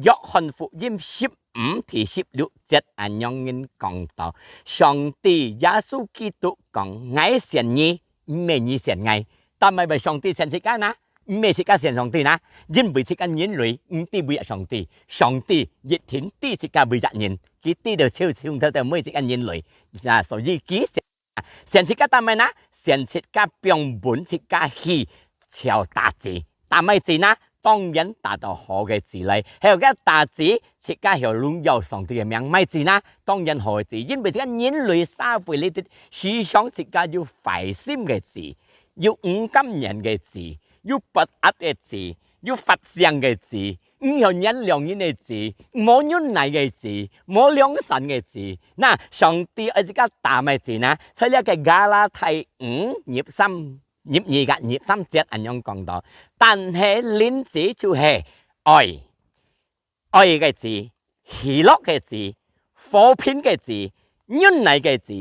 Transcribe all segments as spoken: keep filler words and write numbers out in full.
約翰福音十五第十六節恁樣人講到：上帝耶穌基督講：「𠊎選你，毋係你選𠊎。」但係為上帝選自家呢？毋係自家選上帝呢？因為自家人類毋知為上帝，上帝一定知自家每隻人，佢知道清清楚楚每一隻人類，啊，所以佢選 選自家打麼个呢？選自家放分自家去朝打子。打麼个子呢？當然打到好个子來。還有个打子，自家曉榮耀上帝个名。麼个子呢？當然好个子，因為自家人類社會裡底，時常自家有壞心个子，有毋甘願个子，有不壓个子，有發性个子，毋曉原諒人个子，無忍耐个子，無良善个子。那上帝愛自家打麼个子呢？在這个加拉太五入三，入二个入三節恁樣講到：「但係輪子就係愛，愛个子，喜樂个子，和平个子，忍耐个子，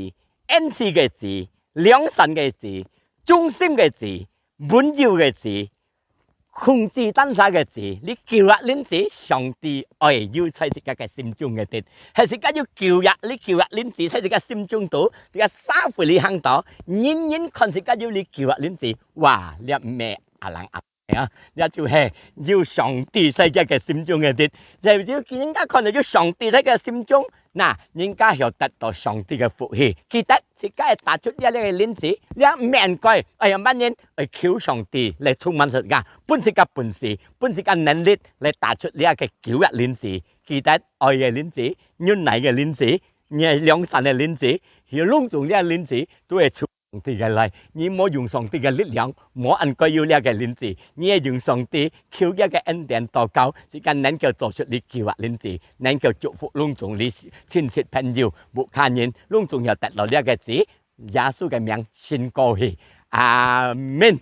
恩慈个子，良善个子，忠心个子，溫柔个子，」 控制單儕个子，這九隻輪子，上帝愛有在自家个心中个底。係自家有九隻，這九隻輪子在自家心中肚，自家社會裡行到，人人看自家有這九隻輪子，哇，這毋係阿郎阿伯啊，這就係有上帝在自家个心中个底。就人家看到有上帝在个心中，那人家曉得到上帝个福氣。記得 自家愛打出這个輪子，這毋應該，哎呀，麼人愛求上帝來充滿自家，分自家本事，分自家能力來打出這个九隻輪子。記得，愛个輪子，忍耐个輪子，你个良善个輪子，曉攏總這个輪子，都會出上帝个來。你無用上帝个力量，無恁該有這个輪子。你愛用上帝求這个恩典禱告，自家能夠做出這九隻輪子，能夠祝福攏總你親戚朋友、屋下人，攏總曉得到這个子。 耶穌个名升高去。阿門。